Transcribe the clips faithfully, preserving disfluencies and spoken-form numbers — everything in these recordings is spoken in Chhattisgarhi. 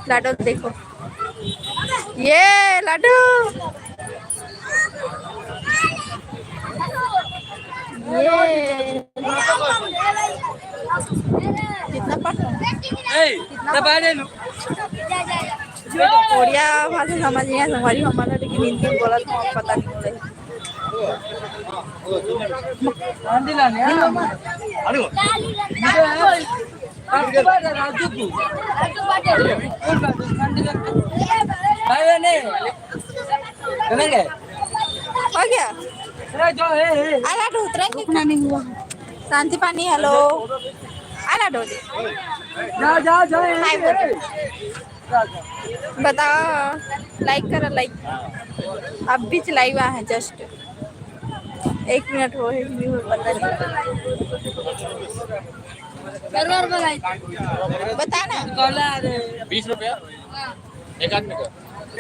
लाडो देखो, ये लाडो, ये कितना पढ़ रहा है? ए, दबा दे नु। उड़िया भाषा समझ नहीं आ, संगवारी हो हमारा, लेकिन हिंदी में बोला तो हम पता नहीं बोले। भाई बहन, हो गया। अरे जो है, है। अरे तो उतरेंगे। रुकना नहीं हुआ। शांति पानी, हेलो। अरे डोली। जा, जा, जा, हाय बोल। बताओ, लाइक करो, लाइक। अब भी चलाई हुआ है, जस्ट एक मिनट हो है, नहीं हो, पता नहीं। बता ना। बीस रुपया एक आदमी का।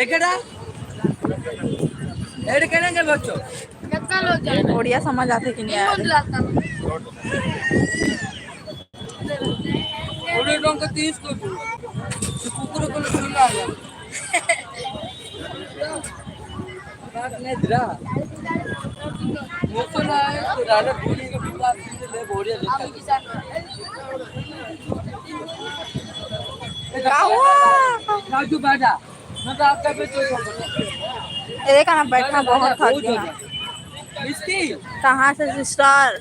एकरा ऐड करेंगे बच्चों। उड़िया समझ आते कि नहीं यार? कोड़े टंका तीस को दो। तो कुकुर को सुन रहा है। बात नहीं दिला। वो तो ना है, तो डाले पूरी को पूरा ले बोरिया लेता है। का हुआ? राजू बाजा। मैं तो आपका भी तो ये देखा ना, बैठा बहुत थक गया। इसकी? कहाँ से सिस्टर?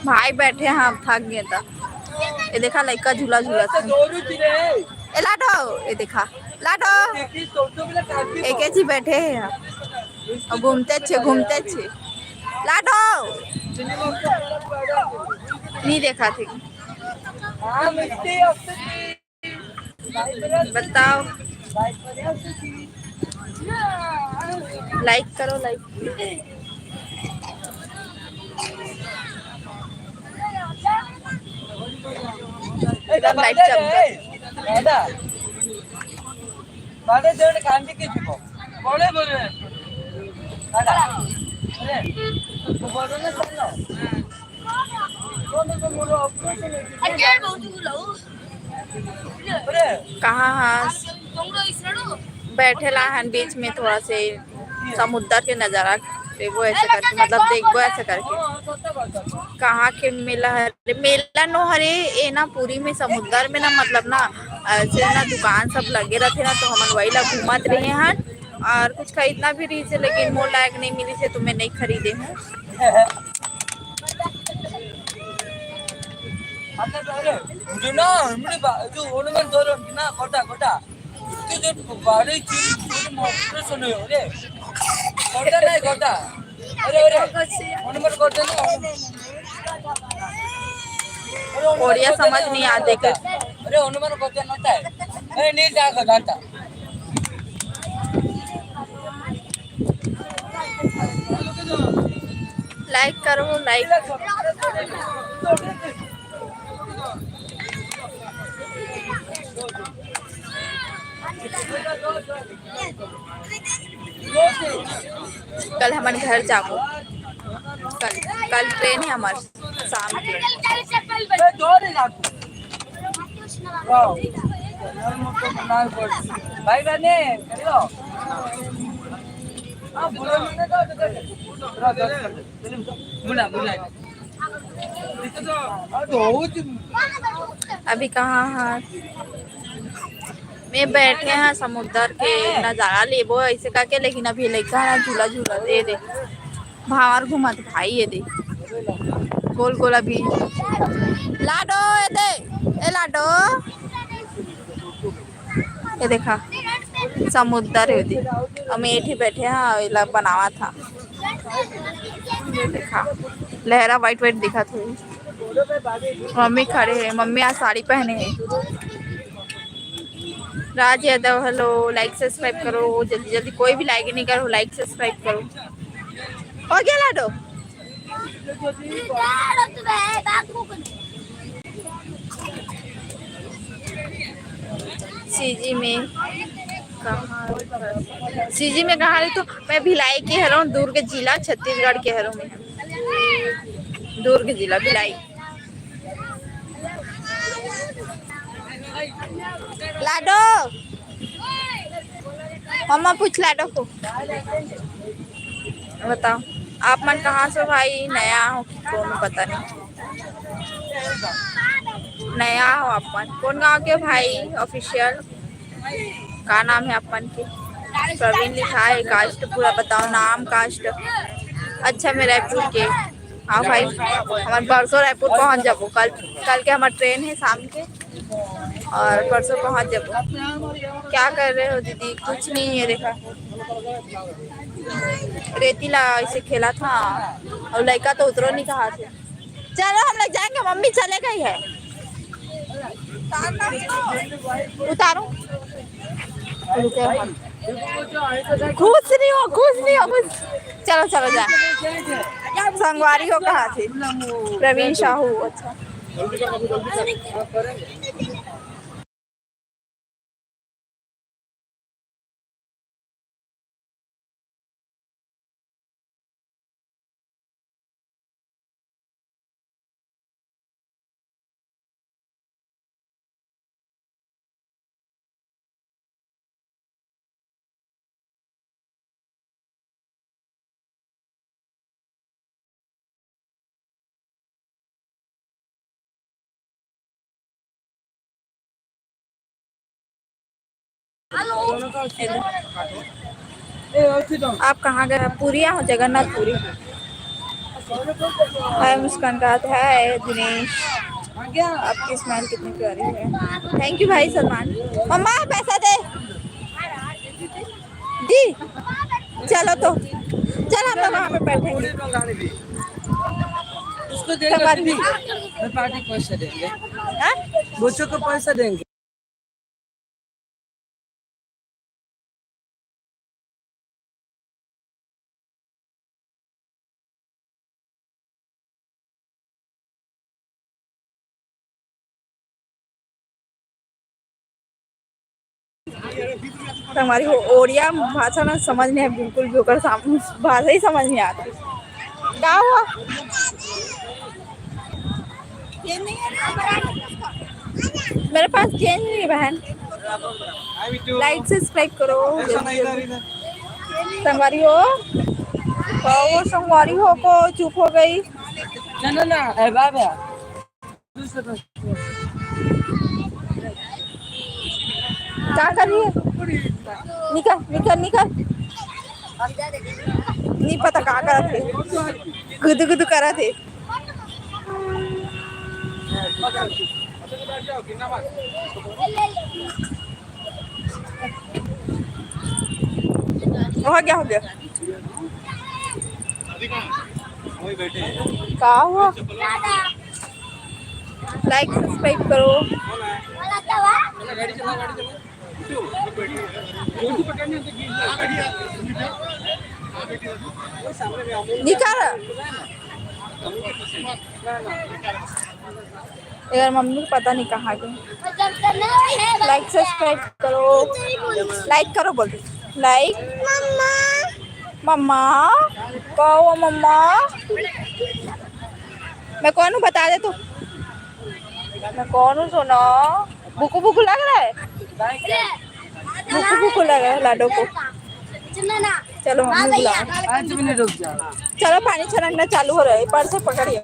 भाई बैठे हैं, हम थक गए तो। ये देखा, लड़का झूला झूला था। ए लाडो, ये देखा, लाडो। एक ही बैठे हैं यहाँ। और घूमते अच्छे, घूमते अच्छे। लाडो। नहीं देखा थे। बताओ, लाइक करो, लाइक। एकदम लाइट चमके। बाटे देड़ कांदी के चुको। बोले, बोले। अरे, तो बोलो ना, सुन लो। कहाँ हस? बैठे ला हन बीच में, थोड़ा से समुद्र के नजारा देखबो ऐसे करके, मतलब देखबो ऐसे करके। कहाँ के मेला हरे? मेला नो हरे, ए ना पुरी में समुद्र में ना, मतलब ना ऐसे ना दुकान सब लगे रहते ना, तो हमन वही ला घूमत रहे हन। और कुछ खरीदना भी रही से, लेकिन मोर लायक नहीं मिली से, तो मैं नहीं खरीदे हूँ। अच्छा, तो अरे, जो ना, हमने बा-, जो ornament धरो ना, गोटा, गोटा। इतने जो बारे चीज, जो मस्त सुने हो रे। गोटा नहीं, गोटा। अरे, अरे, ornament गोटा ना। अरे, ornament उड़िया गोटा समझ ना, नहीं ornament आते गोटा। अरे, ornament गोटा ना होता है। अरे, नहीं जाएगा, जानता। लाइक करो, लाइक। कल हमन घर जाबो, कल, कल ट्रेन है हमार शाम के। भाई बहने, करियो। हाँ, बोलो, मैंने कहा, तो कर दे। बुला, बुला। अभी कहाँ है? मैं बैठे हैं समुद्र के नजारा लेबो ऐसे करके, लेकिन अभी लइका है झूला झूला दे दे। भावर घूमत भाई, ये दे गोल गोल। अभी लाडो, ये दे, ए लाडो, ये देखा समुद्र है दे। हम एठी बैठे हैं, एला बनावा था। देखा, लहरा व्हाइट व्हाइट दिखा थोड़ी। मम्मी खड़े हैं, मम्मी आज साड़ी पहने हैं। राज यादव, हेलो, लाइक सब्सक्राइब करो जल्दी जल्दी, कोई भी लाइक नहीं करो, लाइक सब्सक्राइब करो। हो गया लाडो। सीजी में कहाँ? सीजी में कहाँ रही तो? मैं भिलाई के हरौं, दुर्ग जिला, छत्तीसगढ़ के हरौं मैं। दुर्ग जिला, भिलाई। लाडो, मम्मा पूछ लाडो को। बताओ, आप मन कहाँ से हो भाई? नया हो कि कौन, पता नहीं। नया हो आप मन? कौन गांव के भाई? ऑफिशियल का नाम है आप मन के? प्रवीण लिखा है, कास्ट पूरा बताओ, नाम, कास्ट। अच्छा, मैं रायपुर के। हाँ भाई, हमन परसों रायपुर पहुंच जाबो। कल, कल के हमार ट्रेन है शाम के, और परसों पहुंच जाबो। क्या कर रहे हो दीदी? कुछ नहीं है, देखा, रेती ला ऐसे खेला था, और लड़का तो उतरो नहीं कहा थे। चलो, हम लोग जाएंगे, मम्मी चले गई है। उतारो। खुश नहीं हो, खुश नहीं हो, खुश। चलो, चलो, जा। संगवारी हो कहा थे? प्रवीण साहू, अच्छा। आप कहाँ गए? पुरिया हो, जगन्नाथपुरी। हाय मुस्कान का हाथ है दिनेश। आपकी स्माइल कितनी प्यारी है। थैंक यू भाई सलमान। मम्मा, पैसा दे दी। चलो तो, चल, हम लोग वहाँ पे बैठेंगे। उसको देंगे, संगवारी। मैं पार्टी पैसा देंगे। हाँ? बच्चों को पैसा देंगे। संगवारी हो, ओड़िया भाषा ना समझ नहीं है बिल्कुल भी, ओकर साम-, भाषा ही समझ नहीं आती। का हुआ? मेरे पास चेंज नहीं है बहन। लाइक सब्सक्राइब करो। संगवारी हो, ओ संगवारी हो को चुप हो गई। ना, ना, ना, ए बाबा। का कर रही है? निकल, निकल, निकल। नहीं पता का करत हे। गुदु गुदु करत हे। हो गया, हो गया। का हुआ? लाइक सब्सक्राइब करो। निकाल। यार मम्मी को पता नहीं कहाँ गए। लाइक सब्सक्राइब करो, लाइक करो बोल दे, लाइक। मम्मा, मम्मा, कहो मम्मा। मैं कौन हूँ बता दे तू। मैं कौन हूँ सोना? बुकु बुकु लग रहा है, बुकु बुकु लग रहा है लाडो को। चलो मम्मी बुलाओ। पाँच मिनट रुक जाओ। चलो पानी छनकना चालू हो रहा है, पर से पकड़िए।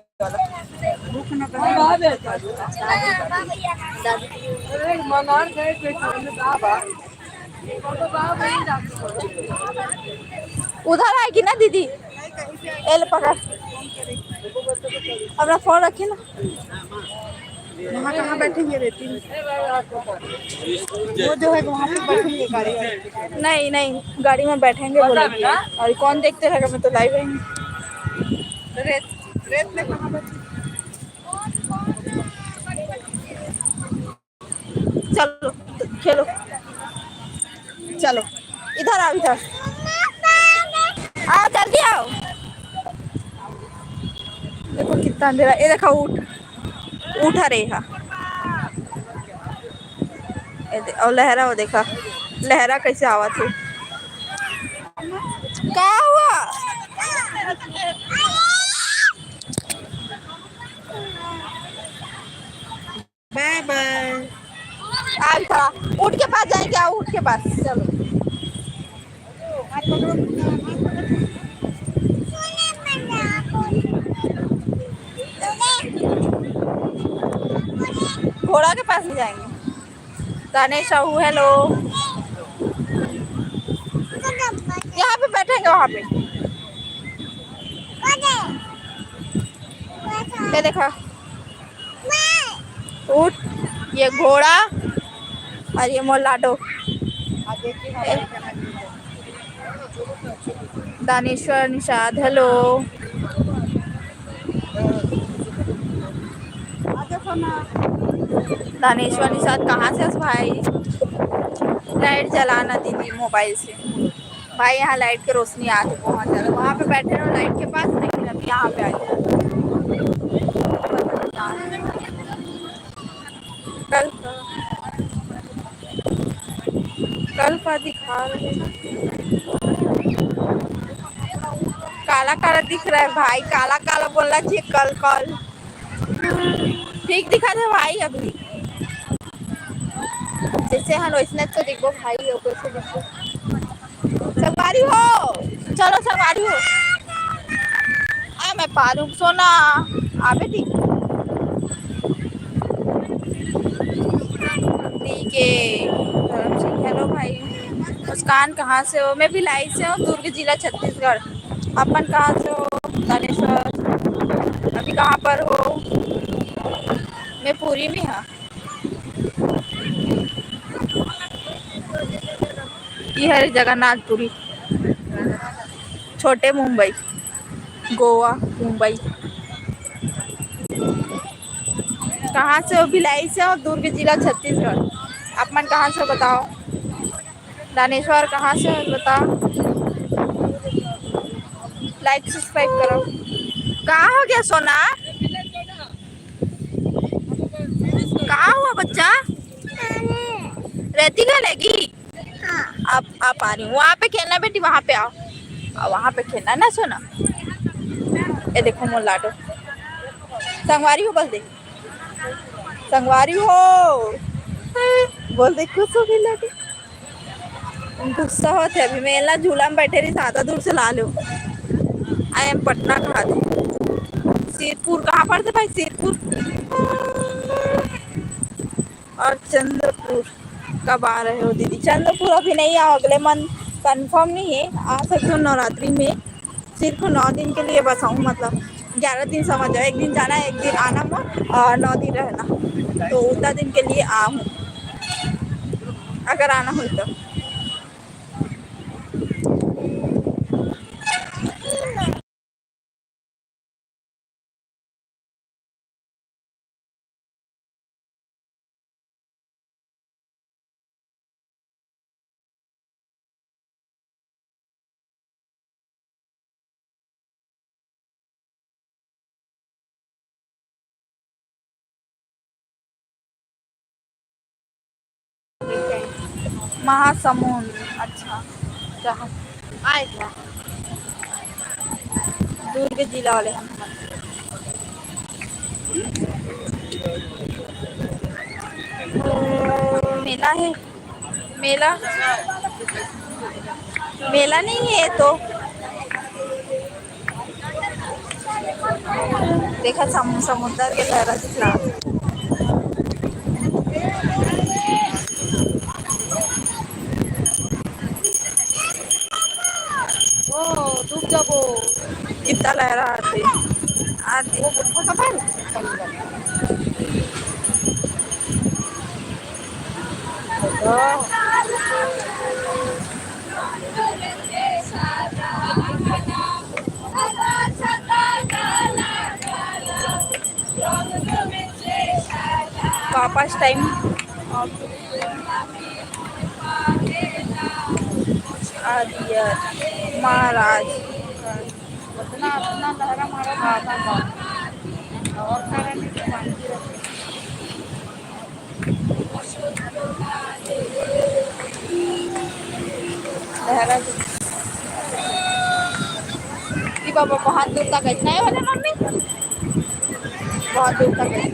उधर आएगी ना दीदी, एल पकड़। अपना फोन रखिए ना। वहाँ कहाँ बैठेंगे रेती में? वो जो है वहाँ पे बैठेंगे गाड़ी में। नहीं, नहीं, गाड़ी में बैठेंगे बोलेगी। और कौन देखते रहेगा, मैं तो लाइव आएंगे। रेत, रेत में कहाँ बैठेंगे? चलो, खेलो, चलो, इधर आओ, इधर आओ, जल्दी आओ। देखो कितना अंधेरा। ये देखा ऊँट, ऊँट हरे हा। ये दे-, और लहरा, वो देखा लहरा कैसे आवत हे। का हुआ? बाय बाय। अभी खड़ा, ऊंट के पास जाएंगे, आओ ऊंट के पास, चलो। घोड़ा के पास नहीं जाएंगे। दानिश साहू, हेलो। यहाँ पे बैठेंगे, वहाँ पे। ये देखा, ऊंट, ये घोड़ा और ये मोर लाडो। दानेश्वर निषाद, हेलो। दानेश्वर निषाद, कहाँ से हस भाई? लाइट जलाना दीदी मोबाइल से। भाई, यहाँ लाइट के रोशनी आथे बहुत ज्यादा। वहाँ पे बैठे रहो लाइट के पास, लेकिन अभी यहाँ पे आए। कल, कल का दिखा रहे। काला काला दिख रहा है भाई, काला काला बोलना चाहिए कल, कल। ठीक दिखा दे भाई अभी। जैसे हम वैसने तो दिखो भाई, ओकर से दिखो। संगवारी हो, चलो संगवारी हो। आ, मैं पारूं सोना। आ बेटी। ठीक है, धर्म सिंह, हेलो भाई। मुस्कान, कहाँ से हो? मैं भिलाई से हूँ, दुर्ग जिला, छत्तीसगढ़। अपन कहाँ से हो? दानेश्वर, अभी कहाँ पर हो? मैं पुरी में हाँ। ये हरे जगन्नाथपुरी, छोटे मुंबई, गोवा, मुंबई। कहाँ से हो? भिलाई से हो, दुर्ग जिला, छत्तीसगढ़। आप मन कहाँ से हो बताओ? दानेश्वर कहाँ से हो बताओ? Like subscribe करो। कहाँ हो गया सोना? कहाँ हुआ बच्चा? रेती ले लेगी? हाँ। आप, आप आ रही हूँ। वहाँ पे खेलना बेटी, वहाँ पे आओ। आ, वहाँ पे खेलना ना सोना। ये देखो मोर लाडो। संगवारी हो बोल दे। संगवारी हो। बोल दे, खुश हो गई लाडो। गुस्सा होत हे अभी। मैं एला झूला में बैठे रही, ज्यादा दूर से ला लो। I am पटना कहा थे। सिरपुर कहाँ पड़थे भाई? सिरपुर और चंद्रपुर कब आ रहे हो दीदी? चंद्रपुर अभी नहीं आओ, अगले month confirm नहीं है, आ सकते हो नवरात्रि में। सिर्फ नौ दिन के लिए बस आऊँ, मतलब ग्यारह दिन समझ जाओ, एक दिन जाना है, एक दिन आना हुआ और नौ दिन रहना, तो उतना दिन के लिए आऊँ अगर आना हो तो। महासमुंद, अच्छा, जहाँ आए थे दुर्ग जिला वाले हम। मेला है, मेला, मेला नहीं है तो। देखा सम-, समुद्र के लहरा दिख रहा। ओ, डूब जाबो। कितना लहरा आते। आते। वो बुढ़ा का पानी। वापस time आ दिया महाराज। उतना, उतना लहरा मारा था, और कारण नहीं तो पानी गिरा। लहरा के। ई बाबा बहुत दूर तक है, नहीं वाले मम्मी? बहुत दूर तक है।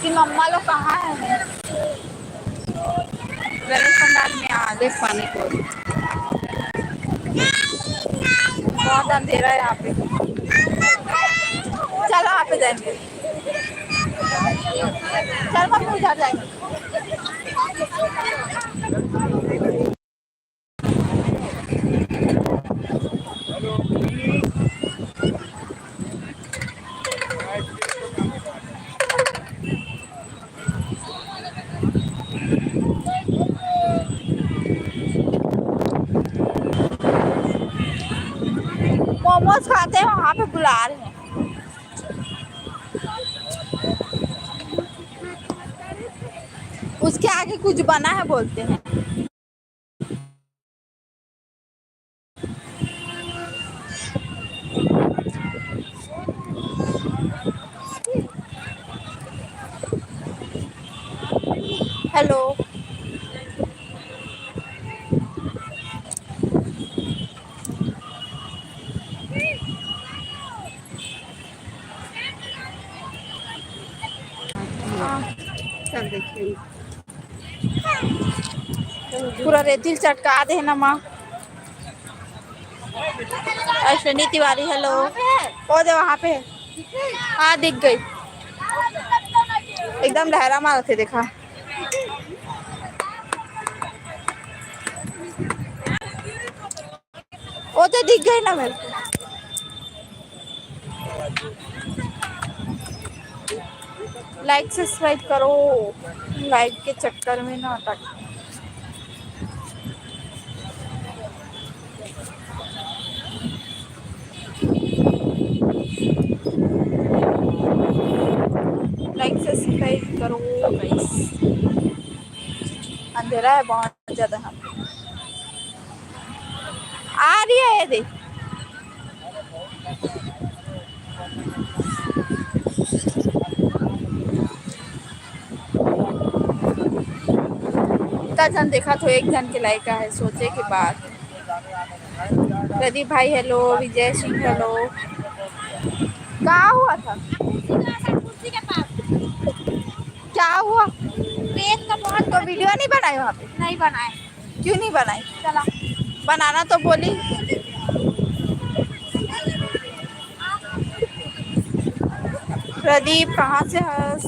कि मम्मा लोग कहाँ है? गणेश पंडाल में आ गए पानी पूरी। बहुत अंधेरा है यहाँ पे। चलो, यहाँ पे जाएंगे। चल, हम उधर जाएंगे। मोमोज खाते हैं, वहाँ पे बुला रहे हैं। उसके आगे कुछ बना है बोलते हैं। हेलो। हाँ, चल देखते हैं। पूरा रेती ल चटका दे हे ना माँ। अश्विनी तिवारी, हेलो। ओ दे, वहाँ पे है। हाँ, दिख गई। एकदम लहरा मारत हे, देखा। ओ तो दिख गई ना मेरे को। Like subscribe करो, like के चक्कर में ना अटक। Like subscribe करो guys। अंधेरा है बहुत ज्यादा। हाँ, आ रही है ये देख। का झन देखा तो एक झन के लाइक है, सोचे के बात। प्रदीप भाई हेलो, विजय सिंह हेलो। का हुआ था? क्या हुआ? रेत का बहुत तो वीडियो नहीं बनाए वहाँ पे? नहीं बनाए। क्यों नहीं बनाई? चला। बनाना तो बोली। प्रदीप कहाँ से हस?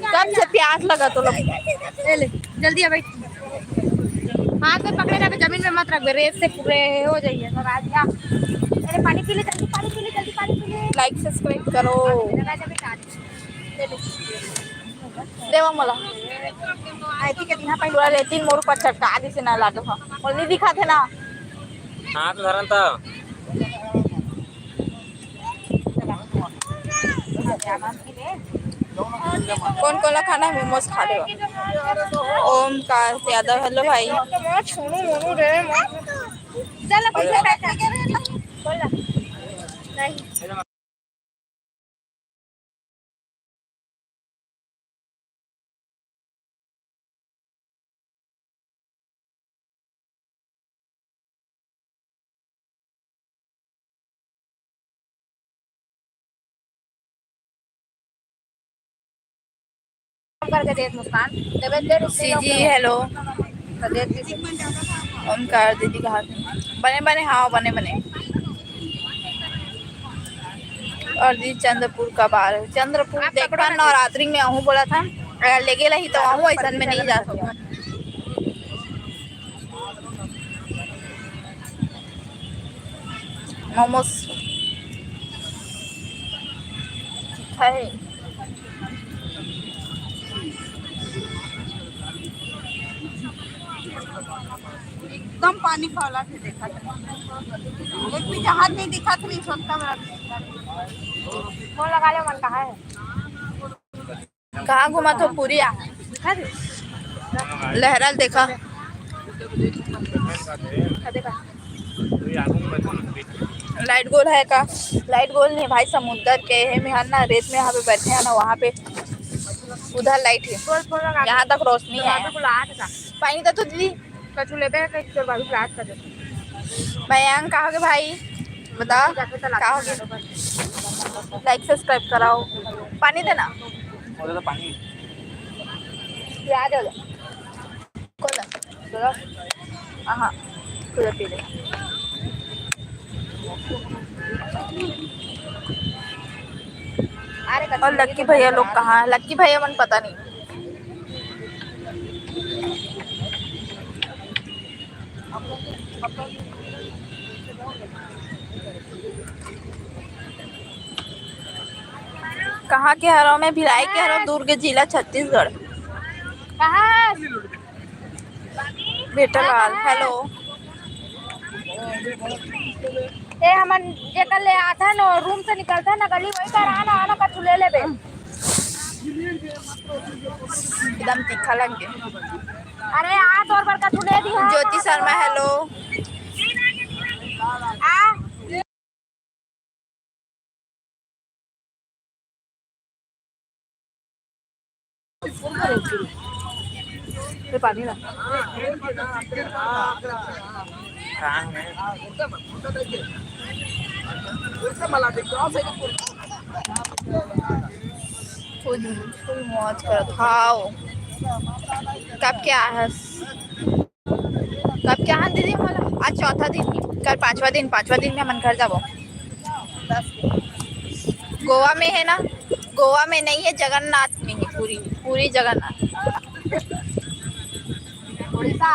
कब से प्यास लगा तो लग। ले, ले, जल्दी आ भाई। हाथ में पकड़े रहे, जमीन में मत रखबे, रेत से पूरे हो जाइए सब आज। अरे पानी पी ले, जल्दी पानी पी ले, जल्दी पानी पी ले। Like subscribe करो। ले ले। देवा मोला। आई थी कितना पहले पूरा रेती मोर ऊपर चटका दिसे ना लागे हो। और नहीं दिखाते ना। हाथ धरन तो। कौन कौन ला खाना है? मोमोज खा ले। ओमकार यादव, हेलो भाई। चलो, पीछे बैठा। बोल ना। नहीं। करके देख मुस्कान। CG hello. ओमकार दीदी कहा थे? बने बने, हाँ, बने बने। और दीदी चंद्रपुर का बार है। चंद्रपुर देखबा, नवरात्रि में आहूँ बोला था, अगर लेगे रही तो आहूँ, ऐसा में नहीं जा सकता। मोमोज है। एकदम पानी खौला से देखा था। एक भी जहाज नहीं दिखा था, नहीं सोचता बड़ा। फोन लगा ले, मन कहाँ है? कहाँ घूमा तो पूरी आ? लहरा देखा। लाइट गोल है का? लाइट गोल नहीं भाई, समुद्र के है में है ना, रेत में यहाँ पे बैठे हैं ना, वहाँ पे उधर लाइट है, यहाँ तक रोशनी है। पानी तो दीदी कछु लेते हैं, कहीं तोर भाभी प्यास कर देते। मयंक, का होगे भाई? बता, का होगे? Like subscribe कराओ। पानी देना। प्याज हो जा। कोला। कोला। हाँ, कोला पी ले। और लक्की भैया लोग कहाँ है? लक्की भैया मन पता नहीं। कहाँ के हरव? मैं भिलाई के हरव, दुर्ग जिला, छत्तीसगढ़। कहाँ? बेटा लाल, hello। ए, हमन जेकर ले आथन, रूम से निकलथन ना, गली वही कर आना, आना, कछु ले लेबे। एकदम तीखा लग गया। अरे, आ, तोर बर कछु ले दी, हाँ। ज्योति शर्मा, hello। आ। ये पानी ना। फुल, फुल मौज करत हाव। कब क्या है? कब क्या है दीदी? मोला आज चौथा दिन, कल पांचवा दिन, पांचवा दिन में हमन घर जाबो। गोवा में है ना, गोवा में नहीं है, जगन्नाथ में है, पूरी, पूरी जगन्नाथ। उड़ीसा।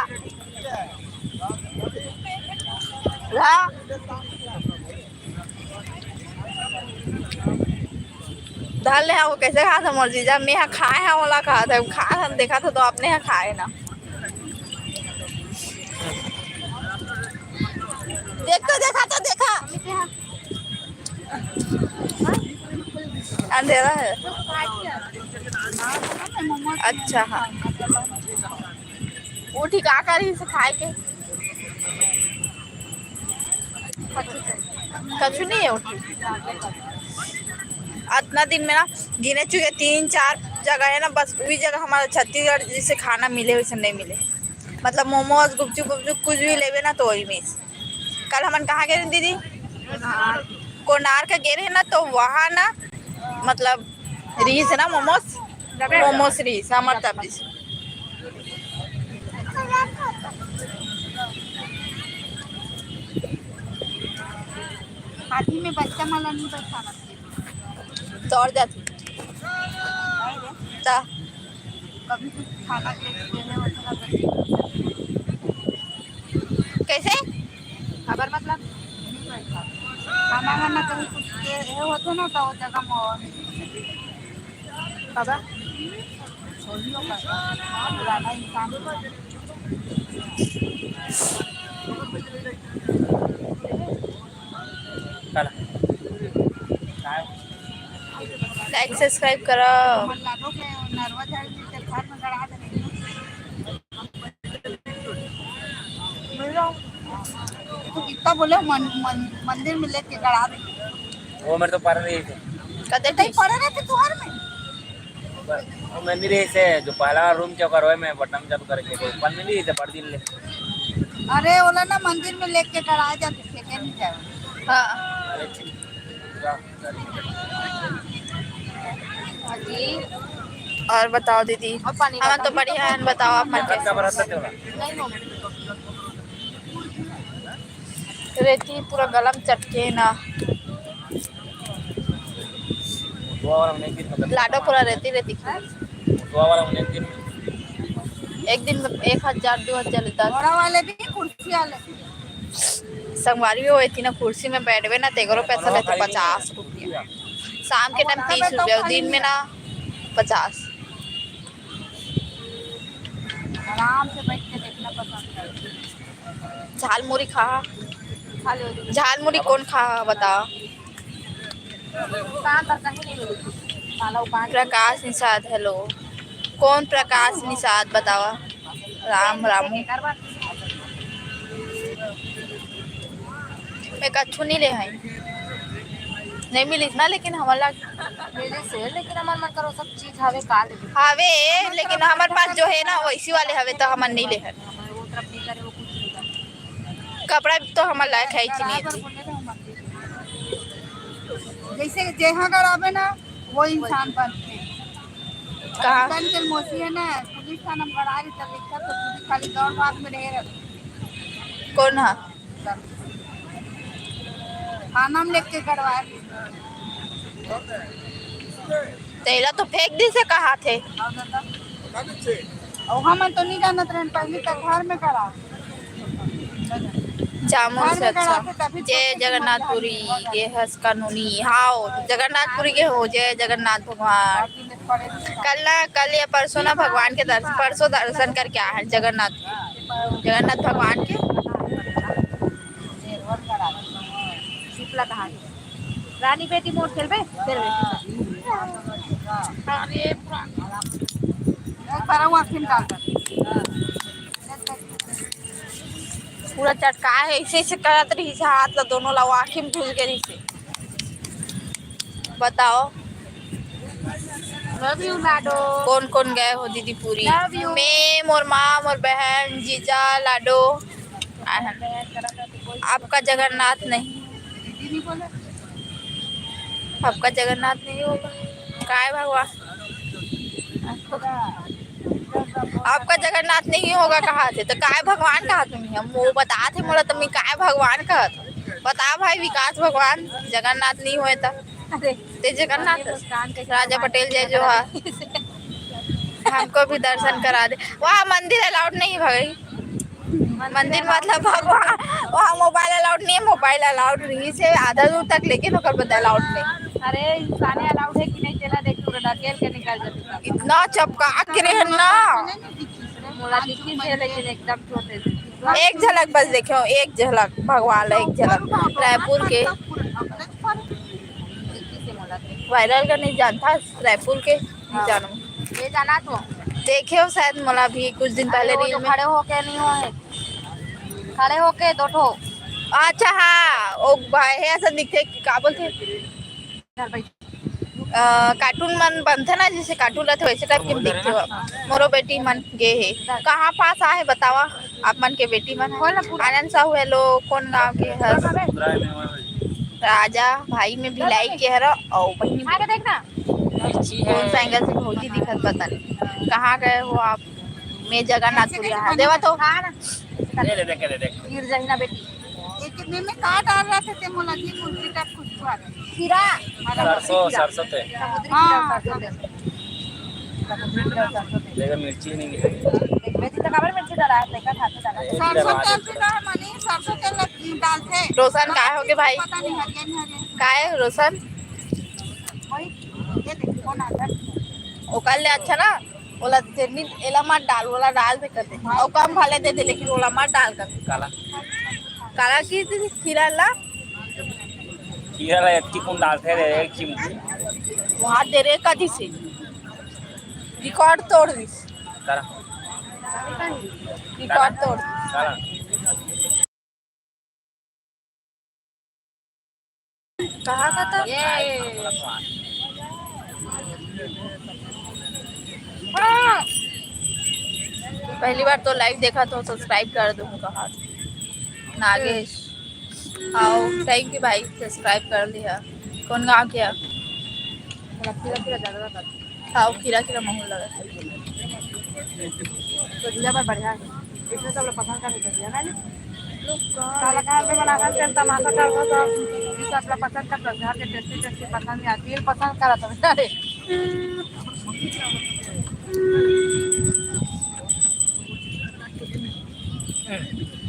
हाँ। धर ले, वो कैसे खात हे मोर जीजा? मैं हा खाए हा, ओला खात हे, खात हे, देखा तो, तो अपने हा खाए ना। देख तो, देखा तो, देखा। अंधेरा है। अच्छा, हाँ। वो ठीक आ कर ही से खाए के। कछु नहीं है उठी। अतना दिन में ना गिने चुके तीन चार जगह है ना, बस वही जगह हमारा छत्तीसगढ़ जैसे खाना मिले वैसे नहीं मिले। मतलब मोमोज, गुपचुप, गुपचुप कुछ भी लेवे ना तो वही में। कल हमन कहाँ गए रहे दीदी? कोणार्क गए रहे ना, तो वहाँ ना मतलब रिहिस ना मोमोज, मोमोज रिहिस हमर तब रिहिस। हाथी में बच्चा मन ला नहीं बैठाना चाहिए। दौड़ जाती। ता। कभी कुछ खाना के लिए होता ना बच्चे। कैसे? खबर मतलब नहीं बैठा। खाना वाना कभी कुछ ये, ये होते ना तो वो जगह में और नहीं। बाबा। छोड़ियो का। पुराना इंसान। Like subscribe करो। तू कितना बोले मन, मन, मंदिर में लेके गड़ा दे। वो मेरे तो पढ़ रही थी। कते ठीक। पढ़ रहे थे तुहर में। वो मंदिर है इसे, जो पहला रूम चौका रोए में बटन चालू करके, कोई बंद नहीं इसे पढ़ दिन ले। अरे, ओला ना मंदिर में लेके गड़ा जाते, फेंके नहीं जाए। हाँ। अरे, ठीक। और बताओ दीदी, और पानी हम तो बताओ। बढ़िया है, बताओ आप मन कैसे? रेती पूरा गलम चटके ना। लाडो पूरा रेती रेती। एक दिन में एक हजार, दो हजार लेता। बड़ा वाले भी, कुर्सी वाले। संगवारी हो, इतना कुर्सी में बैठबे ना, तेकरो पैसा लेते पचास रुपया। शाम के टाइम तीस रुपया, दिन में ना पचास। आराम से बैठ के देखना पसंद करते। झालमुरी खा। झालमुरी कौन खा, बता। प्रकाश निषाद, hello। कौन प्रकाश निषाद, बतावा? राम रामू। मैं कछु नहीं ले हई। नहीं मिलिस ना, लेकिन हमन ला मिलिस हे, लेकिन हमन मन करो सब चीज हवे, का लेबे? हवे, लेकिन हमर पास जो है ना, वैसी वाले हवे, तो हमन नहीं ले हन। वो तरफ नहीं करे, वो कुछ नहीं करे। कपड़ा तो हमर लायक है ही नहीं। जैसे जेहा गड़ाबे ना, वो इंसान बनथे। कहाँ? बन के मौसी है ना, पुलिस थाना में गड़ा रही, तब लिखा तो पुलिस खाली दौड़ भाग में रहे रहते। कौन है? थाना में लेके गड़वा रही। तेला तो फेंक दी से कहा थे। और दादा? ओहा मन तो नहीं जानत रहन, पहले तक घर में करा। जामुन से अच्छा। जय जगन्नाथपुरी, ये हस कानूनी। हाओ, जगन्नाथपुरी के हो, जय जगन्नाथ भगवान। कल ना, कल या परसों ना भगवान के दर्शन, परसों दर्शन करके आए हैं जगन्नाथ के, जगन्नाथ भगवान के। रानी बेटी मोर खेलबे, खेलबे। अरे, पूरा। एक बार वो आँखें में डाल कर। पूरा चटका है, ऐसे ऐसे करत रही से हाथ ला, दोनों ला आँखें में घुस गए रही से। बताओ। Love you लाडो। कौन कौन गए हो दीदी पूरी? Love you। मैं, मोर माँ, मोर बहन, जीजा, लाडो। आपका जगन्नाथ नहीं। आपका जगन्नाथ नहीं होगा। काय भगवान? आपका जगन्नाथ नहीं होगा कहा थे, तो काय भगवान कहा तुम? हम वो बता थे मोला, तुम काय भगवान कहा थे? बता भाई विकास भगवान, जगन्नाथ नहीं होए तो। अरे, ते जगन्नाथ, मुस्कान के राजा पटेल जय जोहार। हमको भी दर्शन करा दे। वहाँ मंदिर अलाउड नहीं भाई। मंदिर मतलब भगवान, वहाँ मोबाइल अलाउड नहीं है, मोबाइल अलाउड नहीं से आधा दूर तक, लेकिन ओकर बाद अलाउड नहीं। अरे, इंसाने अलाउड है कि नहीं, तेला देख, पूरा ढकेल के निकल जाते। इतना चपका के रहे ना। मोला दिखी से, लेकिन एकदम छोटे से। एक झलक बस देखो, एक झलक भगवान ला, एक झलक रायपुर के। दिखी से मोला तो। वायरल का नहीं जानता, रायपुर के नहीं हाँ। जानू। ये जाना तो। देखे हो शायद मोला भी कुछ दिन पहले अरे, वो reel तो में। खड़े होके नहीं हो है। खड़े होके दो ठो। अच्छा हाँ, ओ भाई है ऐसा दिखते कि का बोलते? इधर बैठ। अ, cartoon मन बनथे ना, जैसे cartoon रहथे वैसे type के दिखथे हो। मोरो बेटी मन गे हे। कहाँ पास आहे बतावा, आप मन के बेटी मन हे। बोल ना पूरा। आनंद साहू hello, कौन गाँव के हस? राजा भाई में भिलाई के हरो, अउ बहिनी खा के देख ना। मिर्ची कौन सा angle से भौजी दिखत पता नहीं। कहाँ गए हो आप? मैं जगन्नाथपुरी है। देवा तो। खा ना। ले, ले, देख, ले, देख। गिर जाही ना बेटी। ये कितने में का डाल रहा था ते मोला जी, कुछ भी तक कुछ हुआ। खीरा। सरसों, सरसों ते। समुद्री हाँ। खीरा, सरसों ते। समुद्री खीरा, सरसों ते। देखो, मिर्ची नहीं गिरी। देख, बेटी तो काबर मिर्ची डाला है, देखा खाते डाला। सरसों तेल भी रहा मनी, सरसों तेल लग-, डालते। रोशन, काय होगे भाई? पता नहीं, हरिया नहीं हरिया। काय रोशन? वही, ये देखो, कौन आता है? ओकर ले अच्छा ना। ओला चटनी, एला मत डाल, ओला डाल दे कर दे। अउ कम भले दे दे, लेकिन ओला मत डाल कर दे। काला। काला की दे दे, खीरा ला। खीरा ला अतकी कुन डालथे रे, एक चिमटी। वहाँ दे रे कदी से। Record तोड़ दिस। काला। Record तोड़। काला। कहाँ का था? ये। पहली बार तो live देखा तो subscribe कर दूँ कहा। नागेश। आओ, thank you भाई, subscribe कर लिया। कौन गाँव के है? रखी, रखी, ज्यादा बता। खाओ, खीरा खीरा महूँ लगा। तो जिला पर बढ़िया है। इसमें सब लोग पसंद कर लेते हैं ना जी? काला काल में बना कर तेल तमाशा कर दो तो ये सब लोग पसंद कर दो। घर के tasty tasty पसंद या तेल पसंद करा तो बेटा रे।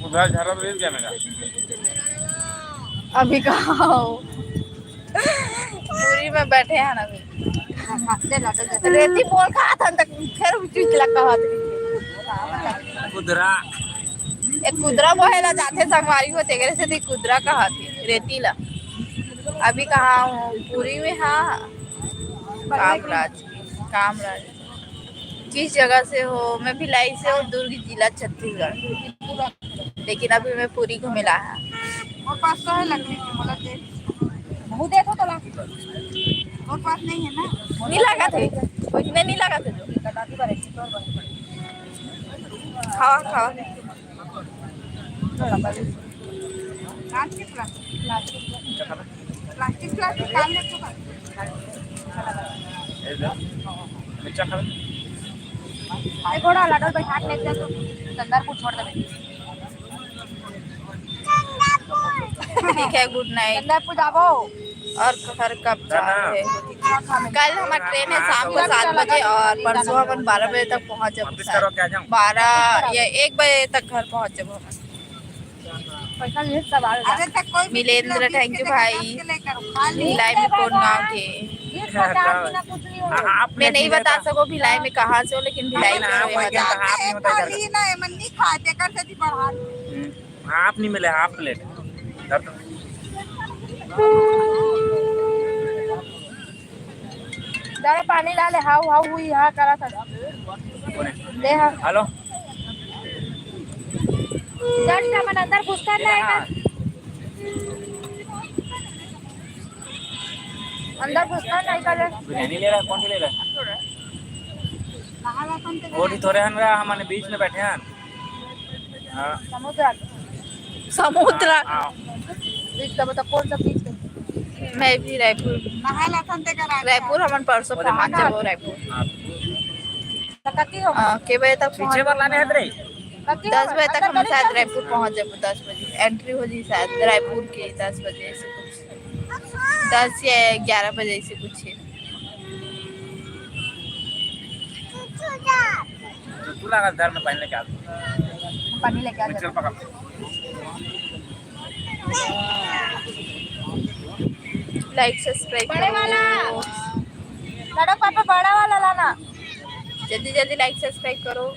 उधर झाड़ा तो ले जाने का। अभी कहाँ हो? पूरी में बैठे हैं ना अभी। रेती बोल कहा था तक फिर भी चुचला कहा था। कुदरा। एक कुदरा बोहेला जाथे संगवारी हो तेगरे से ती कुदरा कहा थे रेती ला। अभी कहाँ हो? पूरी में हाँ। कामराज, कामराज। किस जगह से हो? मैं भिलाई से हूँ, दुर्ग जिला, छत्तीसगढ़। लेकिन अभी मैं पूरी घूमे ला है। मोर पास तो है लकड़ी की, बोला दे। बहुत देखो तो ला। मोर पास नहीं है ना। नहीं लगा थे, उसने नहीं लगा थे जो। खावा, खावा। Plastic, plastic, plastic, plastic, plastic, काल ले तो कर। ए, जा। मिर्चा खा ले। ए, घोड़ा लाडो बैठा के ले जा तू। चंदरपुर छोड़ दे। ठीक है, गुड नाइट। चंदरपुर जाबो। और घर कब जाना है? कल हमार ट्रेन है शाम को सात बजे और परसों अपन बारह बजे तक पहुंच जाबो। बारह या एक बजे तक घर पहुंच जाबो। मिलेंद्र, thank you भाई। भिलाई में कौन गांव के? मैं नहीं बता सको भिलाई में कहाँ से हो, लेकिन भिलाई में बता। आप नहीं मिले, हाफ प्लेट। जरा पानी ला ले, हाउ हाउ हुई, हाँ करा था। ले हाँ। हेलो। जस्ट हमन अंदर घुसना नहीं है। अंदर घुसना नहीं कर। बिरयानी ले रहा है, कौन सी ले रहा है? वो भी थोड़े हन रहा, हमारे बीच में बैठे हैं। हाँ। समुद्र। समुद्र। हाँ, हाँ। बीच का बता, कौन सा बीच है? मैं भी रायपुर। रायपुर हमन परसों पहुंच जाबो, रायपुर। हाँ। तो कति हो? हाँ, के बजे तक पहुंच जाबो? दस बजे तक हम शायद रायपुर पहुंच जाबो, दस बजे। एंट्री हो जी शायद रायपुर के दस बजे, ऐसे कुछ। दस या ग्यारह बजे, ऐसे कुछ है। तू लगा घर में पानी लेके आ। पानी लेके आ। चल पकड़। लाइक सब्सक्राइब बड़े वाला। करो। पापा बड़ा वाला लाना। जल्दी जल्दी लाइक सब्सक्राइब करो।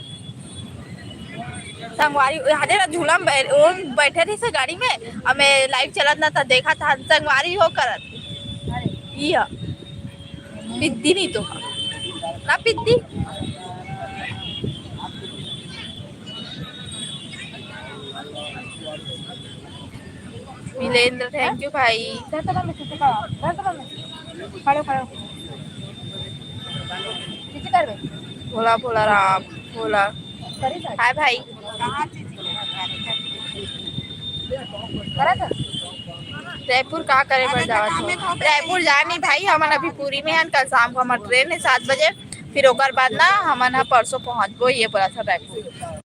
संगवारी, यहाँ दे ना झूला में बै-, वो बैठे रही से गाड़ी में, हमें लाइव चलत ना था, देखा था संगवारी हो करत। ये पिद्दी नहीं तो ना पिद्दी। मिलेंद्र, thank you भाई। खड़ो, खड़ो। भोला भोला राम भोला। हाय भाई। रायपुर का करे बर जावत हो? रायपुर जानी भाई, हमन अभी पुरी में हन। कल शाम को हमर ट्रेन है सात बजे, फिर ओकर बाद ना हमन ह परसों पहुंचबो, ये बोला था रायपुर।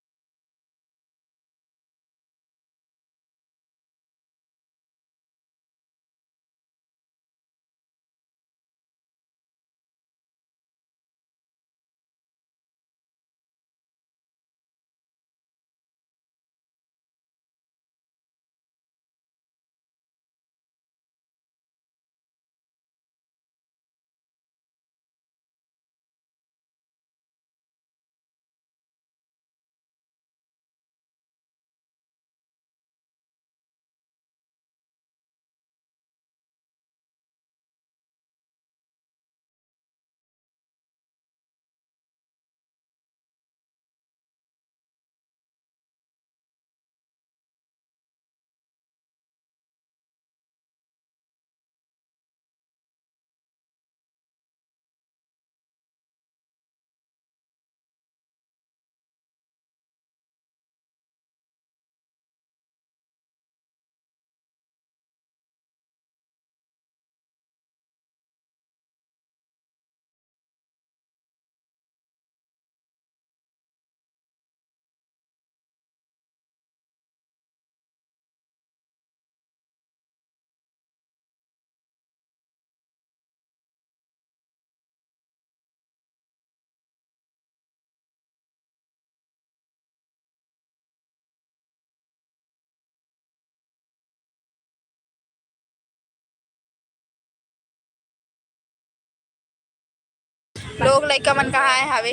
लोग लइका मन कहाँ आए हावे?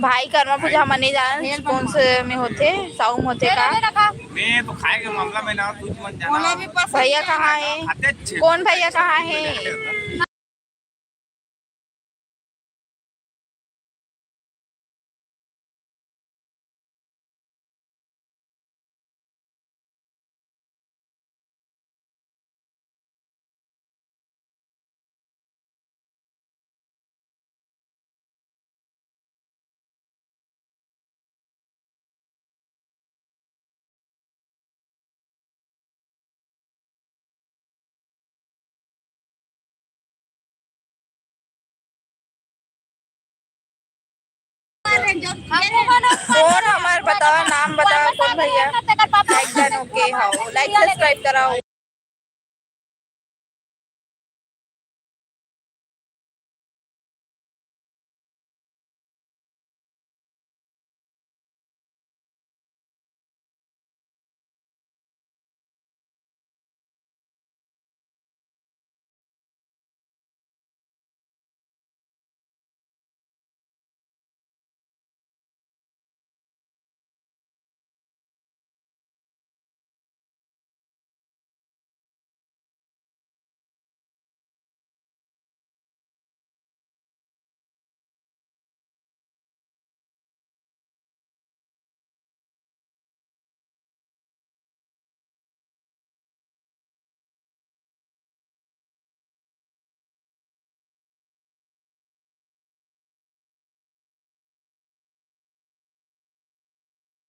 भाई, कर्मा पूजा हमन नहीं जान कौन से में होथे, साऊ में होथे का? मैं तो खाए के मामला में ना, तू मन जाना। भैया कहाँ है? कौन भैया कहाँ है? कौन हमार बतावा, नाम बतावा, कौन भैया? लाइक डन ओके, हाँ, लाइक सब्सक्राइब कराओ।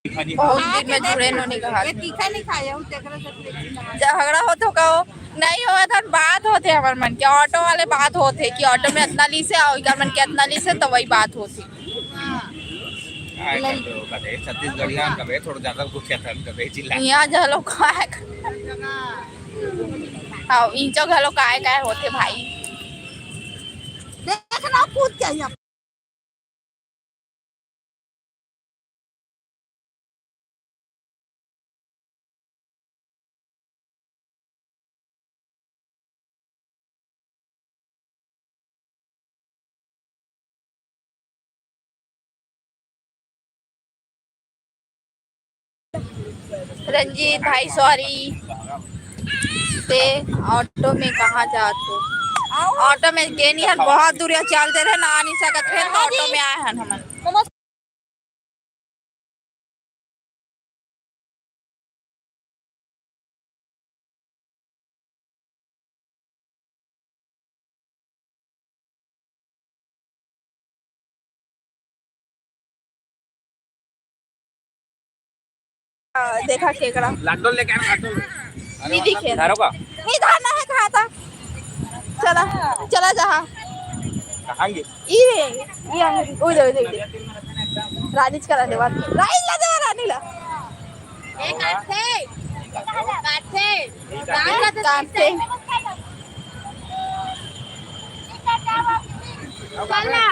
बहुत दिन में जुड़े नोनी कहा। ये तीखा नहीं खाया हूँ, तेकरा से झगड़ा होत हो का हो? नहीं होवत हन, बात होथे हमर मन के, ऑटो वाले बात होथे कि ऑटो में इतना ली से आओ, इकर मन के इतना ली से, तो वही बात होथे। हाँ। छत्तीसगढ़िया कबे थोड़ा ज्यादा कुछ कहता है, कबे चिल्ला। यहाँ घलो काय, हाँ, इंचो घलो काय काय होथे भाई। देखना कूद के यहाँ। रंजीत भाई, सॉरी, ते ऑटो में कहाँ जात हो? ऑटो में गे नहीं हन, बहुत दूरिया चल दे रहे ना, आ नहीं सकत रहे, तो ऑटो में आए हन हमन। देखा केकड़ा। लाडो लेके आना, लाडो। नहीं दिखे। धारो का? नहीं धारना है, कहा था? चला, चला जहाँ। कहाँ गे? ये, ये अंगड़ी। उधर, उधर, उधर। रानीच करा देवा। रानीच ला देवा, रानी ला। एक हाथ से। हाथ से। कान से। चल ना।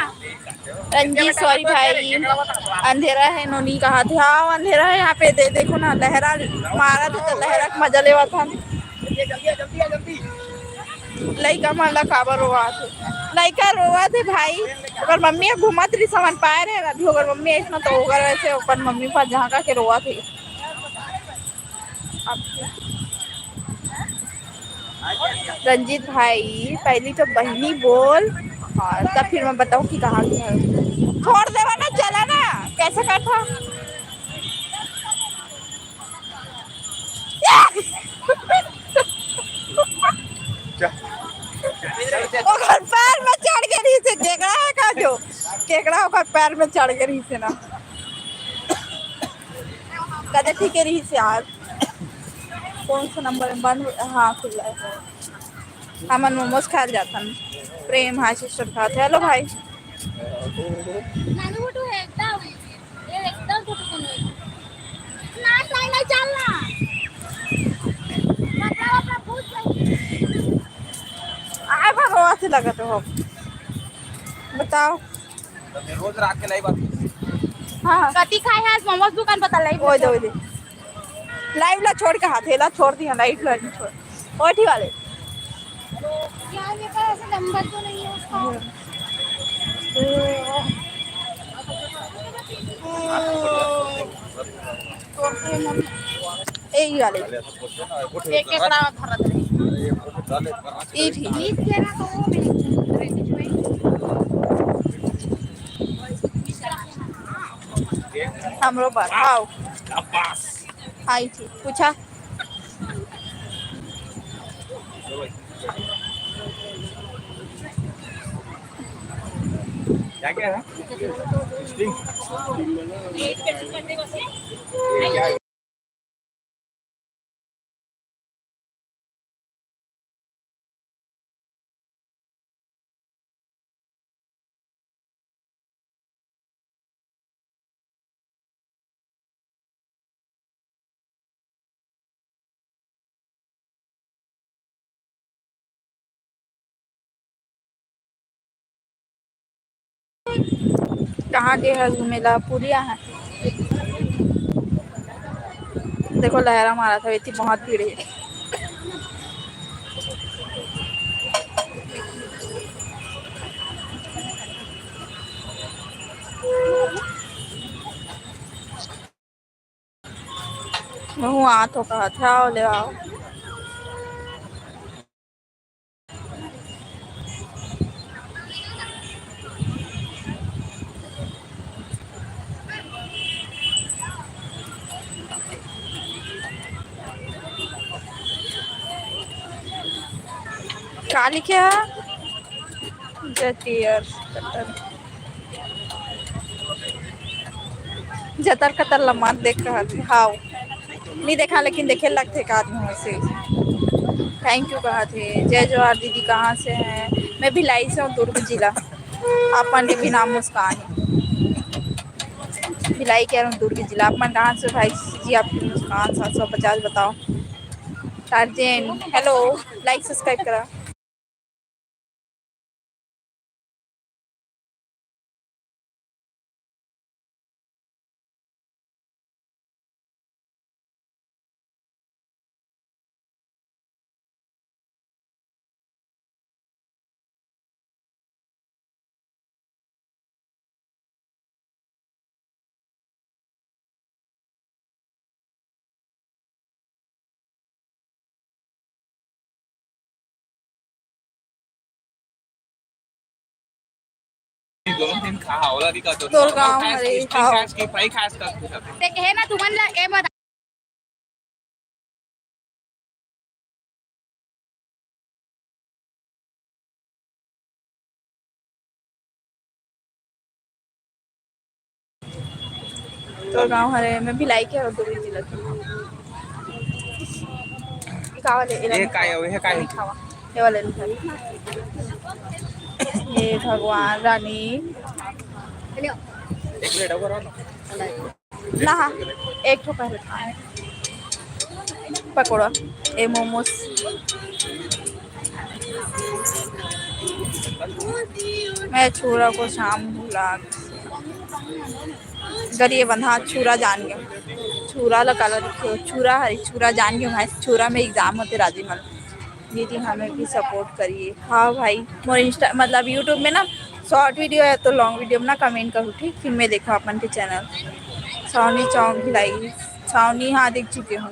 रंजी, सॉरी भाई, अंधेरा है, नोनी कहा थे। हाँ, अंधेरा है यहाँ पे। दे, देखो ना, लहरा मारा थे, तो लहरा के मजा लेवा था। लइका मन ला काबर रोवा थे? लइका रोवा थे भाई, ओकर मम्मी ह घूमत रही, समझ पाए रहे, अभी ओकर मम्मी ऐसना, तो ओकर वैसे अपन मम्मी पास जहाँ का के रोवा थे। रंजीत भाई, पहली तो बहिनी बोल, और तब फिर मैं बताऊँ कि कहाँ के है। छोड़ देवा ना, चला ना, कैसे करता? ओकर पैर में चढ़ के रही से, केकड़ा है का जो? केकड़ा ओकर पैर में चढ़ के रही से ना। कदे ठीक रही से यार। कौन सा नंबर में बंद हो? हाँ, खुला है। हमन मोमोज खाए जाथन। प्रेम, हाय सिस्टर खात। हेलो भाई। नानू गुटू है एकदम। ये एकदम टूट के नहीं। नाच नहीं, नहीं चलना। कपड़ा वपड़ा पूछ ले। आए भगवान से लगत हो। बताओ। तो मैं रोज रात के लाइव आती हूँ। हाँ। कति खाए है आज मोमोज दुकान पता लाइव ओए दे, ओए दे। लाइव ला छोड़ के हाथ, ला छोड़ दिया, लाइव ला नहीं छोड़। ओए ठीक वाले। यार, मेरे पास ऐसे नंबर तो नहीं है उसका। हम्म। ए, ई वाले। एक, एक बड़ा भरत रही। ई ठीक। हमरो बर। आओ। हाँ, ई ठीक। पूछा। क्या क्या है? स्टिंग। कहाँ गे हस घूमे ला? पुरिया है। देखो, लहरा मारा था, इतनी बहुत भीड़ है। महू आत हो कहत हे, आओ ले आओ। का लिखे हे? जतियर कटर। जतर कतर ला मत देख कहत हे। हाव। नहीं देखा, लेकिन देखे लगथे का आदमी वैसे। Thank you कहत हे। जय जोहार दीदी, कहाँ से हैं? मैं भिलाई से हूँ, दुर्ग जिला। आप मन के भी नाम मुस्कान है। भिलाई कह रहा हूँ, दुर्ग जिला। आप मन कहाँ से भाई जी? आपकी मुस्कान सात सौ पचास बताओ। टार्जेन, hello, like subscribe करा। दोनों दिन खा, ओला भी कर दो। तोर गाँव हरे, खाओ। ते कहे ना तुमन ला ए बता। तोर गाँव हरे, मैं भिलाई के हूँ, दुर्ग जिला के। का वाले? ये का है? ये का है? ये वाले नहीं खावा। ये भगवान रानी। एक मिनट, और ना। ना, हाँ, एक ठो पहले खाए। पकौड़ा, ए मोमोस। मैं छुरा को शाम भुला गरीब बंधा छुरा जान के। छुरा ला काला रखियो, छुरा हरी, छुरा जान के भाई, छुरा में एग्जाम होते राजी मन। दीदी हमें भी सपोर्ट करिए। हाँ भाई, मोर इंस्टा मतलब YouTube में ना शॉर्ट वीडियो है तो लॉन्ग वीडियो में ना कमेंट करूँ, ठीक? फिर मैं देखो अपन के चैनल सावनी चौक भिलाई, सावनी, हाँ, देख चुके हूँ।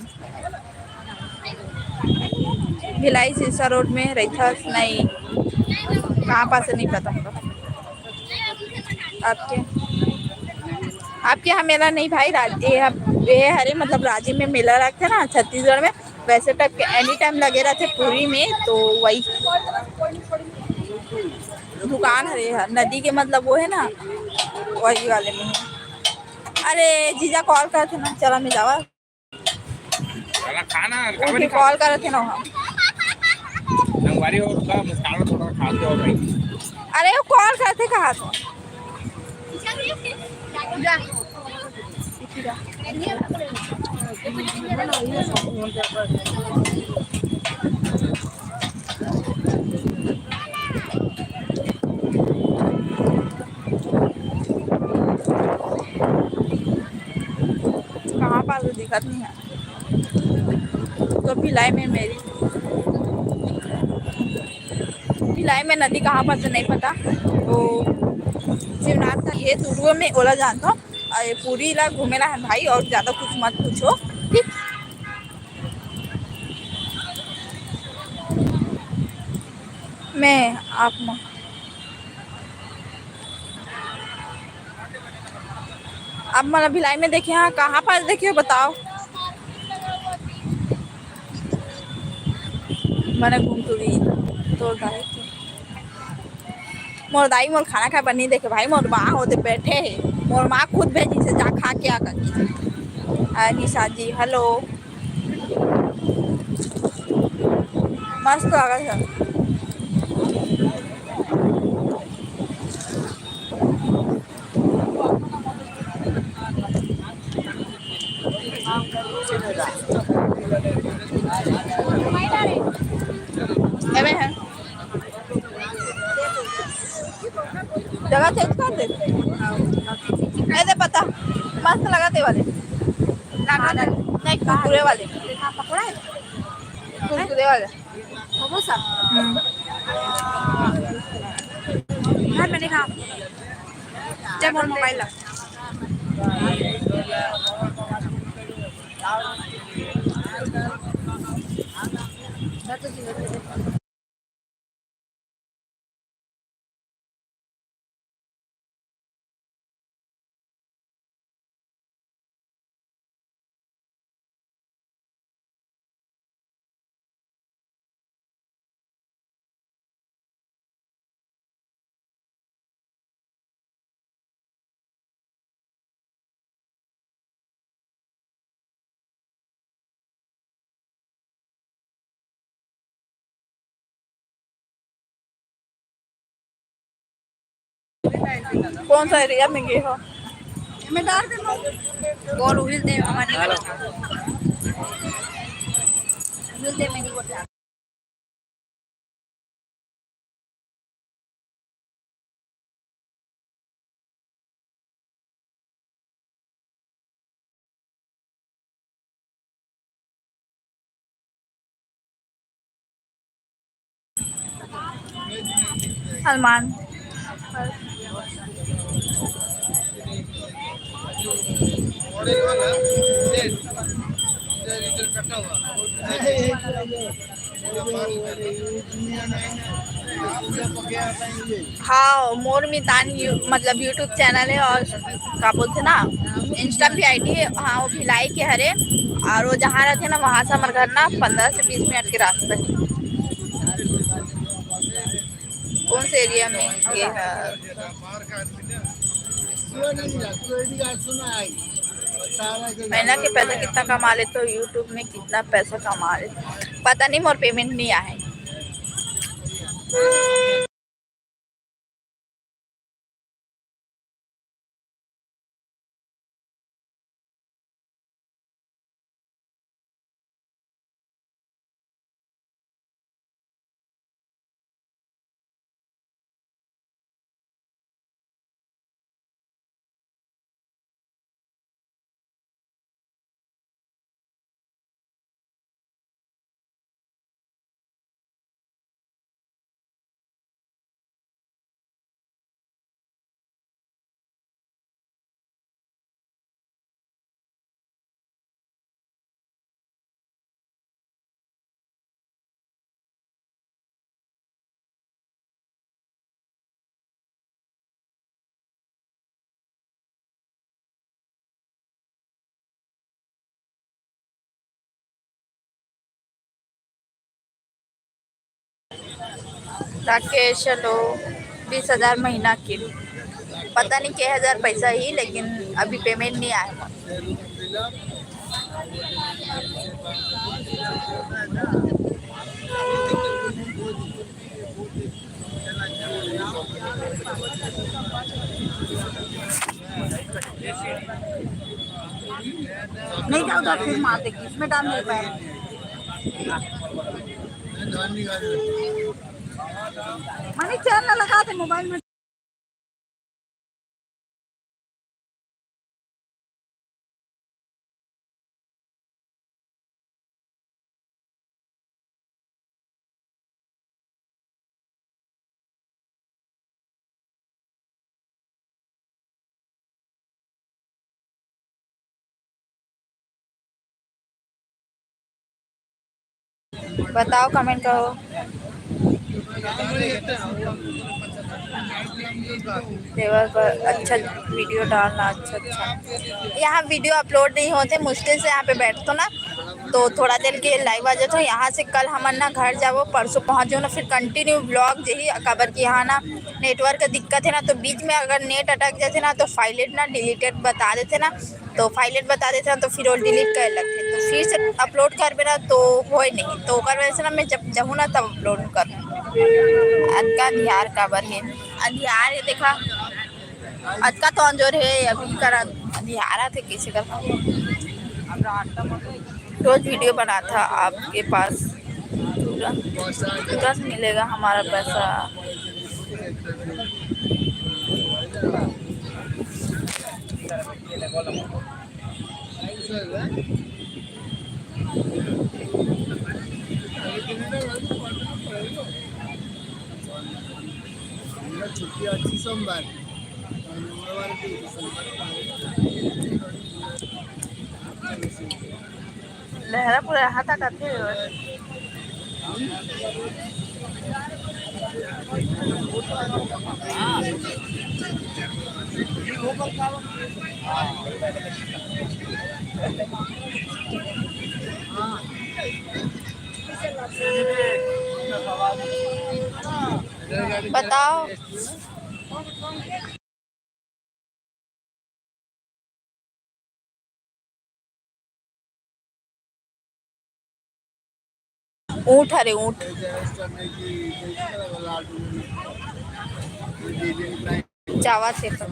भिलाई सिरसा रोड में रहता नहीं, कहाँ पास है नहीं पता हमको। आपके, आपके यहाँ मेला नहीं भाई, राज-, ये ह-, ये हरे मतलब राजी में मेला रखते ना छत्तीसगढ़ में, वैसे टाइप के एनी टाइम लगे रहते पुरी में, तो वही दुकान हरे ह-, नदी के मतलब वो है ना, वही वाले में है। अरे जीजा कॉल करते ना, चला मैं जावा। चला खाना, ओके, कॉल करत हे ना हम। संगवारी हो, थोड़ा मुस्कान में थोड़ा खाते हो भाई। अरे वो कॉल करते कहा तो। जा। कहाँ पास दिखत नहीं है। तो भिलाई में मेरी, भिलाई में नदी कहाँ पास है नहीं पता। तो शिवनाथ का ये तुरुआ में ओला जानता हूँ। और ये पूरी ला घूमेला है भाई, और ज़्यादा कुछ मत पूछो। ठीक। मैं आप म-, आप मन भिलाई में देखे हा, कहाँ पास देखे हो बताओ? मने घूम टूरी तोर दाई के। मोर दाई मोर खाना खाए बर नहीं देखे भाई, मोर माँ होते बैठे है, मोर माँ खुद भेजी से जा खा के आ करके। आ, निशा जी, हेलो। मस्त लागत है। एमे है। जगह चेंज कर दे। ए दे पता, मस्त लगा ते वाले। नहीं, कुरकुरे वाले। कुरकुरे वाले। समोसा। हम्म। घर में नहीं खा। जब मोर मोबाइल ला। कौन सा एरिया में गए हो? मैं डाल दे, बोल, उहिल दे, हमारे उहिल दे, मेरी बोल। सलमान। हाँ, मोर मितान यू-, मतलब YouTube चैनल है और का बोलथे ना, Insta भी आईडी है, हाँ, वो भिलाई के हरे। और वो जहाँ रहथे ना, वहाँ से हमर घर ना पंद्रह से बीस मिनट के रास्ता है। कौन से एरिया में ये है? महीना के पैसा कितना कमा लेते हो YouTube में, कितना पैसा कमा लेते हो? पता नहीं, मोर पेमेंट नहीं आए। राकेश, चलो, बीस हजार महीना के, पता नहीं के हजार पैसा ही, लेकिन अभी पेमेंट नहीं आया। नहीं क्या उधर फिर मार देगी, इसमें डाल नहीं पाए। मनी चैनल लगा दे मोबाइल में। बताओ, comment करो। देवर बर अच्छा video डालना, अच्छा, अच्छा। यहाँ video upload नहीं होते, मुश्किल से यहाँ पे बैठतो ना, तो थोड़ा देर के live आ जातो। यहाँ से कल हमन ना घर जाबो, परसों पहुँच जाओ ना, फिर continue vlog यही, काबर कि यहाँ ना network का दिक्कत है ना, तो बीच में अगर net अटक जाते ना, तो file ना deleted बता देते ना, तो file बता देते ना, तो फिर वो delete करे लगते, तो फिर से upload करबे ना, तो होए नहीं। तो ओकर वजह से ना, मैं जब जाहूँ ना, तब upload करूँ। अतका अंधियार काबर है? अंधियार है, देखा, अतका तो अंजोर है, अभी कर अंधियार आथे, कैसे कर? रोज video बनाथा आपके पास, तुरंत, तुरंत मिलेगा हमारा पैसा। छुट्टी अच्छी सोमवार। लहरा पूरा हाथ आकाथे। बताओ। ऊँट हरे, ऊँट। जावा थे तो।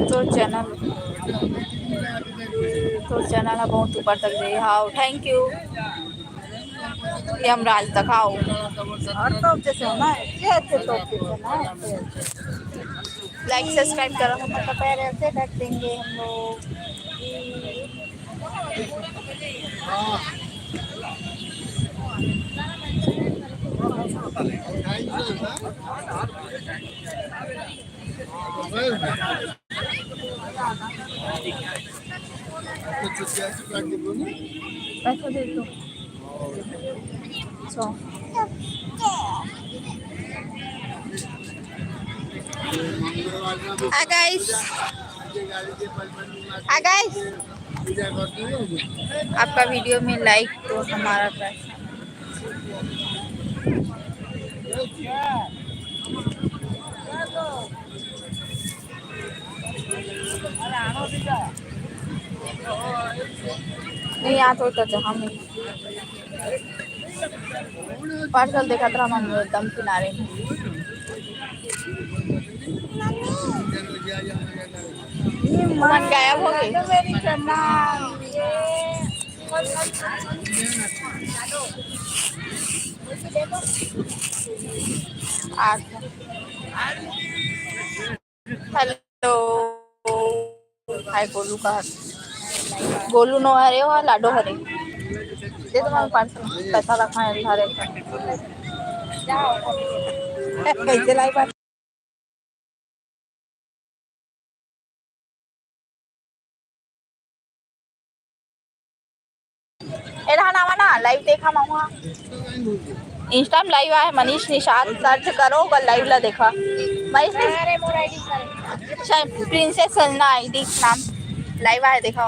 तो channel, तो channel ह बहुत ऊपर तक जाही। हाँ, thank you। यमराज तक आओ। और तो जैसे ना, ये अच्छे तो अच्छे से ना, अच्छे, अच्छे। Like, subscribe करो, हम तो पैर ऐसे ढक देंगे हम लोग। पैसा दे दो। So, hi guys, hi guys, आपका video में like तो हमारा पैसा। नहीं, यहाँ तो, तो जहाँ में parcel देखत रहा हम एकदम किनारे में। ये मन गायब हो गई। मेरी चम्मा, ये अच्छा। Hello, hi गोलू का हरे? गोलू नो हरे, वो लाडो हरे। दे दो मैं parcel, पैसा रखा है, उधार है। कैसे लाई बात? एला हनावा ना, live देखा मामा। Insta में live आए, मनीष निषाद search करो, ओकर live ला देखा। मनीष निष-, अच्छा, Princess सलना I D नाम live आए, देखा।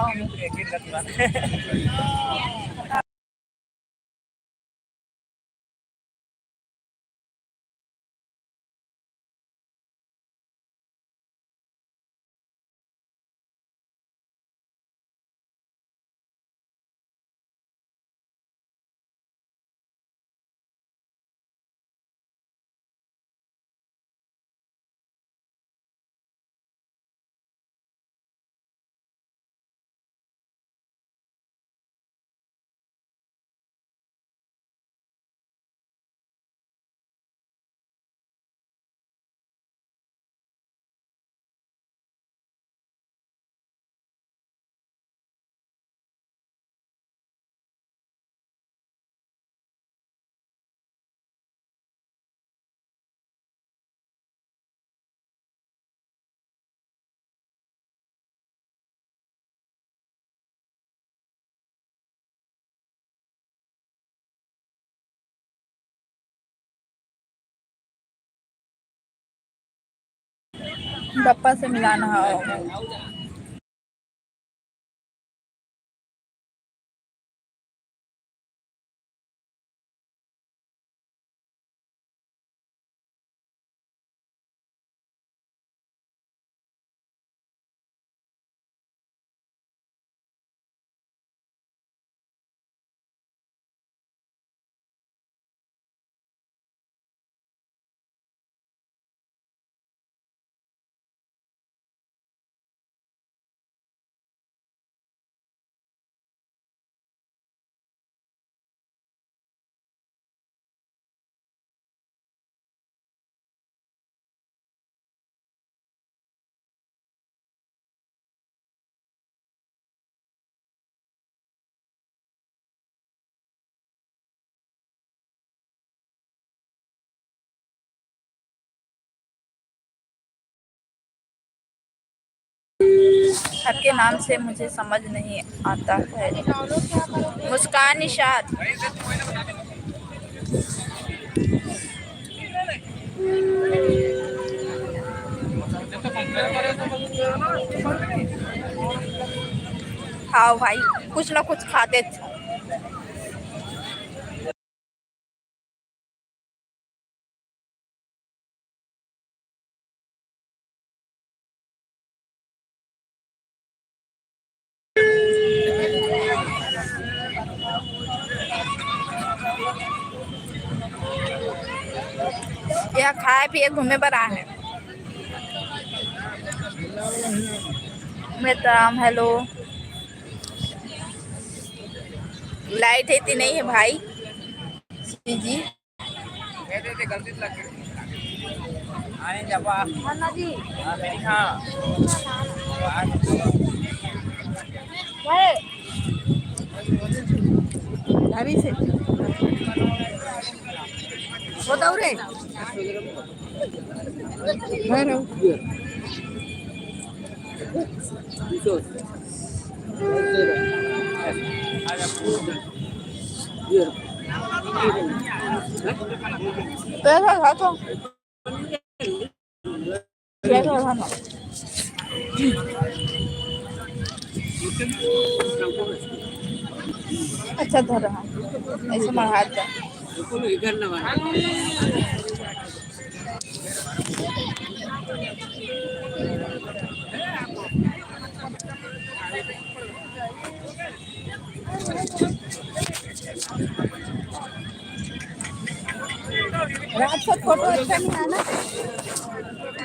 पापा से मिलाना है। सबके नाम से मुझे समझ नहीं आता है। मुस्कान निषाद। हाँ भाई, कुछ ना कुछ खाते थे। यह खाए पिए घूमे बर आए हैं। मित्रम, hello। लाइट है कि नहीं है भाई? जी जी। अभी से बताओ रे। अच्छा धर, हाँ, ऐसे मढ़ा दे। रात को फोटो अच्छा नहीं आना,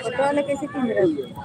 फोटो वाले कैसे खींच रहे हो?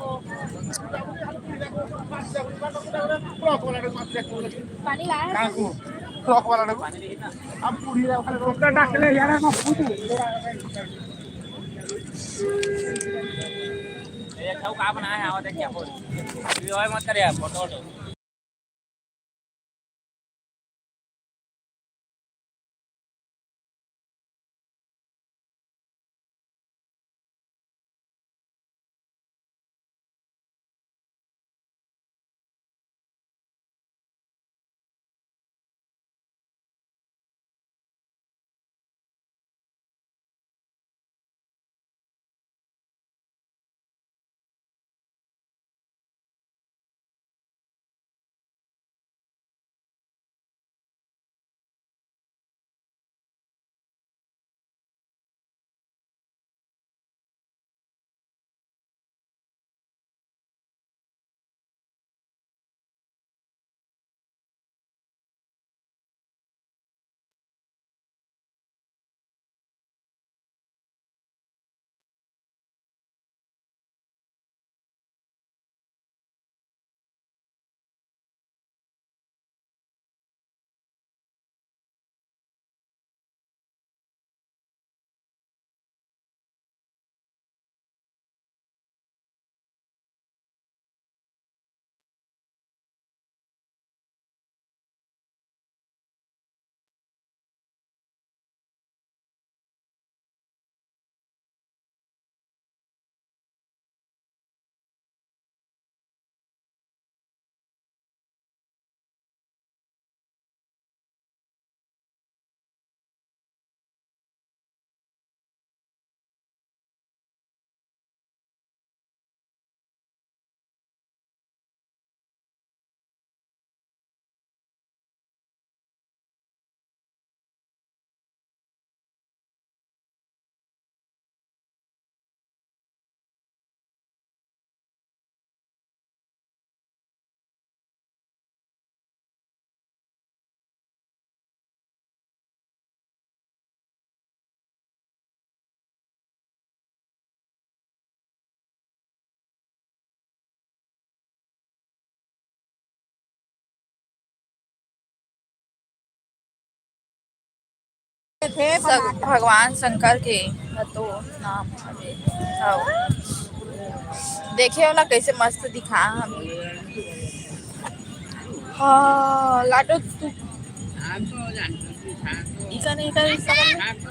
हे भग-, भगवान शंकर के तो नाम हवे। हव। देखे हो ना, कैसे मस्त दिखा हम। हाँ, लाडो तू। इका नहीं कर, इका नहीं।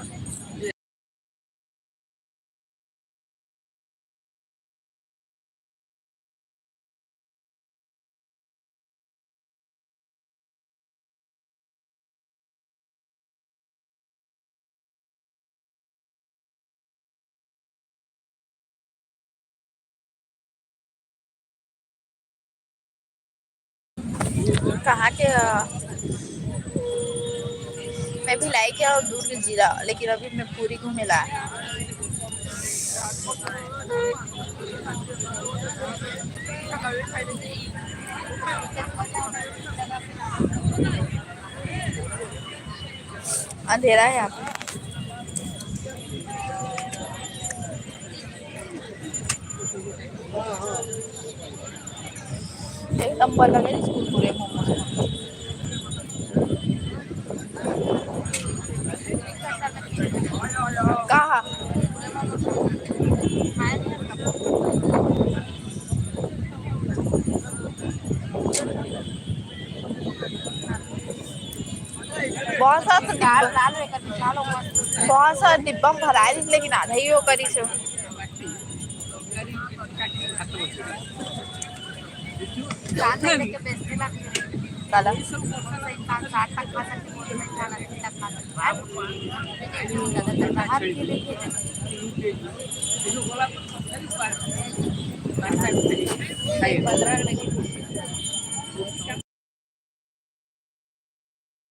कहाँ के, अ, मैं भिलाई के हव, दुर्ग जिला, लेकिन अभी मैं पूरी घूमे ला। अंधेरा है यहाँ पे। एक नंबर का मेरी स्कूल पूरे मोमोज। कहाँ? बहुत सारा तो डिब्बा, बहुत सारा डिब्बा में भराए रहिस, लेकिन आधा ही वो करिस। काला?